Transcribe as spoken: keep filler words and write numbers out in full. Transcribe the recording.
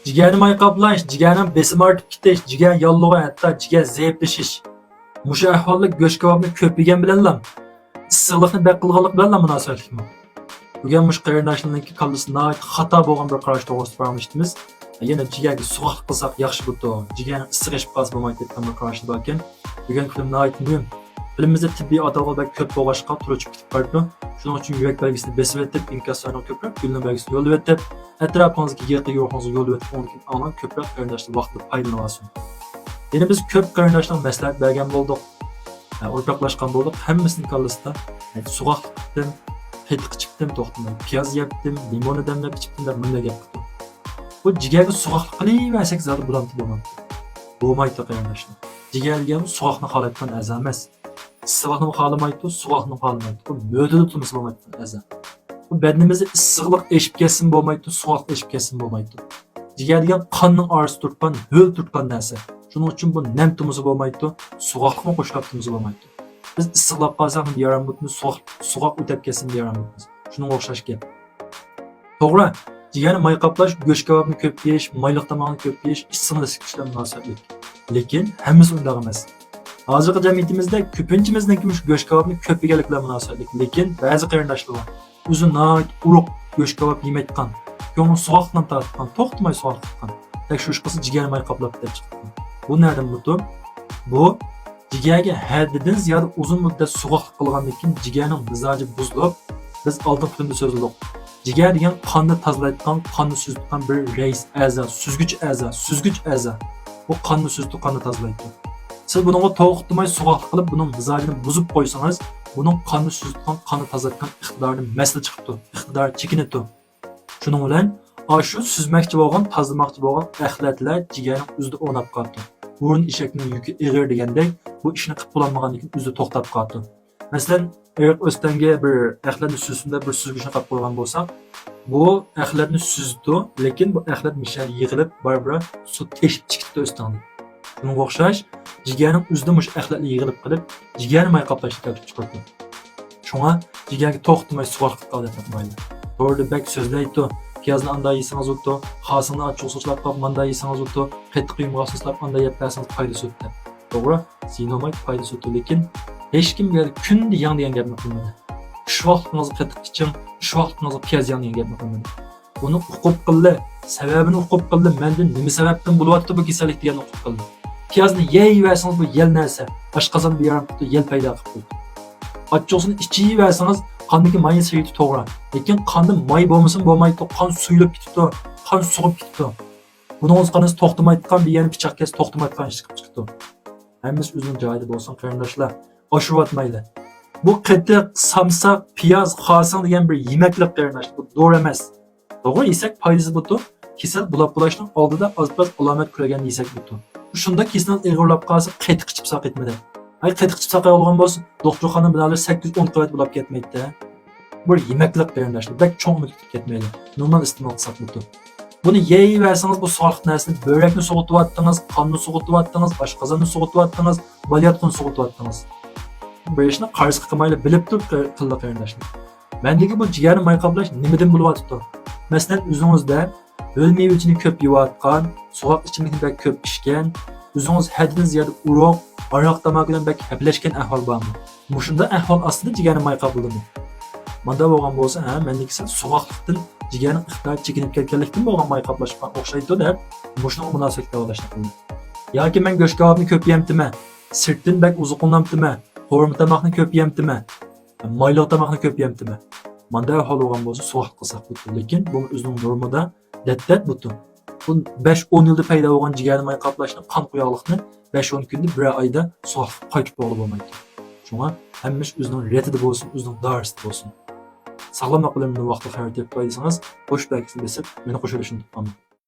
جىگەرنى ماي قاپلاش، جىگەرنىڭ بېسىمى ئارتىپ كېتىش، جىگەر ياللۇغى، ھەتتا جىگەر زەئىپلىشىش. مۇشۇ ئەھۋاللار گۆش كاۋاپنى كۆپ يېگەن بىلەنلا، ئىسسىقلىقنى بەك قىلغانلىق بىلەنلا مۇناسىۋەتلىكمۇ؟ بۈگۈن مۇشۇ قېرىنداشلارنىڭكى كاللىسى ناھايىتى خاتا بولغان بىر قاراشتا توغرىسىدا پاراڭلىشىپتىمىز. يەنە جىگەرگە سوغۇقلۇق قىلساق ياخشى بولىدۇ، جىگەرنىڭ ئىسسىقى ئېشىپ قالسا بولمايدۇ دەيدىغان بىر قاراشلار باركەن. بۈگۈنكى فىلىم ناھايىتى مۇھىم. فىلىمىمىزدە تېببىي ئاتالغۇ بەك كۆپ بولغاچقا، تۇرۇپ چىقىپ كېتىپ بارىدۇ. شۇنىڭ ئۈچۈن يۈرەك بەلگىسىنى بېسىۋېتىپ، ئىنكاسلارنى كۆپرەك گۈلنىڭ بەلگىسىنى يوللىۋېتىپ، ئەتراپىڭىزدىكى يېقىن يورۇقىڭىزغا يوللىۋېتىپ، ئۇنىڭدىن كېيىن ئاڭلاڭ، كۆپرەك قېرىنداشلار ۋاقتىدا پايدىلىنىۋالسۇن. يەنە بىز كۆپ قېرىنداشلارغا مەسلىھەت بەرگەن بولدۇق. ھە، ئورتاقلاشقان بولدۇق. ھەممىسىنىڭ كاللىسىدا، ھە، سوغۇقلۇقتىن، قېتىق ئىچىپتىم، توختىماي پىياز يەپتىم، لىموننى دەملەپ ئىچىپتىم دەپ مۇنداق گەپ قىلىدۇ. بۇ جىگەرگە سوغۇقلۇق قىلىۋەرسەك زادى بولامتى بولمامتى؟ بولمايدۇ قېرىنداشلار. جىگەر دېگەن سوغۇقنى خالايدىغان ئەزا ئەمەس. ئىسسىقلىقنىمۇ خالىمايدۇ، سوغۇقلۇقنى خالىمايدۇ. بۇ مۆتىدە تۇرمىسا بولمايدىغان ئەزا. بۇ بەدىنىمىزدە ئىسسىقلىق ئېشىپ كەتسىمۇ بولمايدۇ، سوغۇقلۇق ئېشىپ كەتسىمۇ بولمايدۇ. جىگەر دېگەن قاننىڭ ئارىسىدا تۇرۇپ قان، ھۆل تۇرۇپ قان نەرسە. شۇنىڭ ئۈچۈن بۇ نەم تۇرمىسا بولمايدۇ، سوغۇقلۇقمۇ قوشۇلاپ تۇرمىسا بولمايدۇ. بىز ئىسسىقلاپ قالساق يارامىدىمىز، سوغۇق، سوغۇق ئۆتەپ كەتسىمۇ يارامىدىمىز. شۇنىڭغا ئوخشاش گەپ. توغرا، جىگەرنى ماي قاپلاش، گۆش كاۋاپنى كۆپ يېيىش، مايلىق تاماقنى كۆپ يېيىش ئىسسىقنى ئىسسىتىش بىلەن مۇناسىۋەتلىك. لېكىن ھەممىسى ئۇنداق ئەمەس. ھازىرقى جەمئىيىتىمىزدە كۆپىنچىمىزنىڭكى مۇشۇ گۆش كاۋاپنى كۆپ يېگەنلىك بىلەن مۇناسىۋەتلىك. لېكىن بەزى قېرىنداشلار بار. ئۆزى ناھايىتى ئۇرۇق، گۆش كاۋاپ يېمەيدىغان، كۆڭلى سوغۇقلۇقتىن تارتىدىغان، توختىماي سوغۇقلۇق قىلىدىغان. تەكشۈرۈش قىلسا جىگەرنى ماي قاپلاپتۇ دەپ چىقىپتۇ. بۇ نەدىن بۇ؟ بۇ جىگەرگە ھەددىدىن زىيادە ئۇزۇن مۇددەت سوغۇقلۇق قىلغاندىن كېيىن جىگەرنىڭ مىزاجى بۇزۇلۇپ، بىز ئالدىنقى فىلىمدا سۆزلىدۇق. جىگەر دېگەن قاننى تازىلايدىغان، قاننى سۈزىدىغان بىر رەئىس ئەزا، سۈزگۈچ ئەزا، سۈزگۈچ ئەزا. بۇ قاننى سۈزىدۇ، قاننى تازىلايدۇ. سىز بۇنىڭغا توختىماي سوغۇقلۇق قىلىپ، بۇنىڭ مىزاجىنى بۇزۇپ قويسىڭىز، بۇنىڭ قاننى سۈزىدىغان، قاننى تازىلايدىغان ئىقتىدارىدىن مەسىلە چىقىپتۇ، ئىقتىدارى چېكىنىپتۇ. شۇنىڭ بىلەن ئاشۇ سۈزمەكچى بولغان، تازىلىماقچى بولغان ئەخلەتلەر جىگەرنىڭ ئۆزىدە ئورناپ قالىدۇ. بۇرۇن ئېشەكنىڭ يۈكى ئېغىر دېگەندەك، بۇ ئىشنى قىلىپ بولالمىغاندىن كېيىن ئۆزىدە توختاپ قالىدۇ. مەسىلەن، ئېرىق ئۆستەڭگە بىر ئەخلەتنى سۈزسۇن دەپ بىر سۈزگۈچنى قاپ قويغان بولساق، بۇ ئەخلەتنى سۈزىدۇ، لېكىن بۇ ئەخلەت مۇشۇ يەردە يىغىلىپ، بارا-بارا سۇ تېشىپ چىقىدۇ ئۆستەڭدىن. شۇنىڭغا ئوخشاش، جىگەرنىڭ ئۆزىدە مۇشۇ ئەخلەتلەر يىغىلىپ قېلىپ، جىگەرنى ماي قاپلاشنى كەلتۈرۈپ چىقىرىدۇ. شۇڭا جىگەرگە توختىماي سوغۇقلۇق قىلىدۇ دەپ ئېيتمايلى. توغرا، بەك سۆزلەيدۇ، پىيازنى ئاندا يېسىڭىز بولىدۇ، خاسىڭنى ئاچچىقسۇ سۇسلاپ قاپ ماندا يېسىڭىز بولىدۇ، قېتىق قۇيمىغا سۇسلاپ ئاندا يەپ بەرسىڭىز پايدىسى يوق دەپ. توغرا، زىيىنى بولمايدۇ، پايدىسى يوق. لېكىن ھېچكىم بۇ يەردە كۈندە يەڭ دېگەن گەپنى قىلمىدى. ئۈچ ۋاقلىقىڭىزغا قېتىق ئىچىڭ، ئۈچ ۋاقلىقىڭىزغا پىياز يەڭ دېگەن گەپنى قىلمىدى. بۇنى ئۇقۇپ قىلدى، سەۋەبىنى ئۇقۇپ قىلدى، مەندىن نېمە سەۋەبتىن بولۇۋاتىدۇ بۇ كېسەللىك دېگەننى ئۇقۇپ قىلدى. پىيازنى يەيۋەرسىڭىز بۇ يەل نەرسە، ئاشقازاندا بىئارام قىلىدۇ، يەل پەيدا قىلىپ قويىدۇ. ئاچچىقسۇنى ئىچىۋەرسىڭىز قاندىكى ماينى سېرىيىدۇ توغرا، لېكىن قاندا ماي بولمىسىمۇ بولمايدۇ، قان سۇيۇلۇپ كېتىدۇ، قان سوغۇپ كېتىدۇ. بۇنىڭىز قانىسى توختىمايدىغان بىر يەرنى پىچاق كەسسە توختىمايدىغان ئىشقا چىقىپ چىقىدۇ. ھەممىسى ئۆزىنىڭ جايىدا بولسۇن قېرىنداشلار. ئاشۇرۇۋاتمايلى. بۇ قېتىق، سامساق، پىياز، خاسىڭ دېگەن بىر يېمەكلىك قېرىنداشلار. بۇ دورا ئەمەس. توغرا يېسەك پايدىسى بولىدۇ. كېسەل بولاپ بولۇشنىڭ ئالدىدا ئاز-پاز ئالامەت كۆرگەندە يېسەك بولىدۇ. شۇنداق كېسىلىڭىز ئېغىرلاپ قالسا قېتىق ئىچىپ ساقىيتمىدى. ھەي قېتىق ئىچىپ ساقىيالىغان بولسا دوختۇرخانا بىنالىرى سەككىز ئون قەۋەت بولاپ كەتمەيتتى. بىر يېمەكلىك قېرىنداشلار، بەك چوڭ ئۈمىد كۈتۈپ كەتمەيلى. نورمال ئىستېمال قىلساق بولىدۇ. بۇنى يەيۋەرسىڭىز بۇ سوغۇقلۇق نەرسىنى، بۆرەكنى سوغۇتۇۋاتتىڭىز، قاننى سوغۇتۇۋاتتىڭىز، ئاشقازاننى سوغۇتۇۋاتتىڭىز، بالىياتقۇنى سوغۇتۇۋاتتىڭىز. بىر ئىشنى قارىسىغا قىلمايلى، بىلىپ تۇرۇپ قىلدى قېرىنداشلار. مەندىكى بۇ جىگەرنى ماي قاپلاش نېمىدىن بولۇۋاتىدۇ؟ مەسىلەن، ئۆزىڭىزدە ھۆل مېۋىچىنى كۆپ يەۋاتقان، سوغۇق ئىچىملىكنى بەك كۆپ ئىچكەن، ئۆزىڭىز ھەددىدىن زىيادە ئۇرۇق، ھاراق تاماكا بىلەن بەك ھەپىلەشكەن ئەھۋال بارمۇ؟ مۇشۇنداق ئەھۋال ئاستىدا جىگەرنى ماي قاپلىدىمۇ؟ مانداق بولغان بولسا، ھە، مەندىكى سەل سوغۇقلۇقتىن جىگەرنىڭ ئىقتىدارى چېكىنىپ كەتكەنلىكتىن بولغان ماي قاپلاشقا ئوخشايدۇ دەپ، مۇشۇنىڭغا مۇناسىۋەتلىك داۋالاشنى قىلدىم. ياكى مەن گۆش كاۋاپنى كۆپ يەمتىمەن، سىرتتىن بەك ئوزۇقلىنامتىمەن، قورۇما تاماقنى كۆپ يەمتىمەن، مايلىق تاماقنى كۆپ يەمتىمەن. مانداق ئەھۋال بولغان بولسا سوغۇق قىلساق بولىدۇ. لېكىن بۇ ئۆزىنىڭ نورمىدا دەت-دەت بۇتۇن. بۇ بەش ئون يىلدا پەيدا بولغان جىگەرنى ماي قاپلاشنى قان قوياقلىقنى بەش ئون كۈندە بىرەر ئايدا سوغۇق قىلىپ قايتۇرۇپ بولغىلى بولمايدۇ. شۇڭا ھەممە ئىش ئۆزىنىڭ رېتىدا بولسۇن، ئۆزىنىڭ دائىرىسىدا بولسۇن. ساغلاملىق بىلەن مېنى ۋاقتىدا خەۋەر تېپىپ قويسىڭىز، قوش بەلگىسىنى بېسىپ مېنى قوشۇۋېلىشنى ئۇنتۇپ قالماڭ.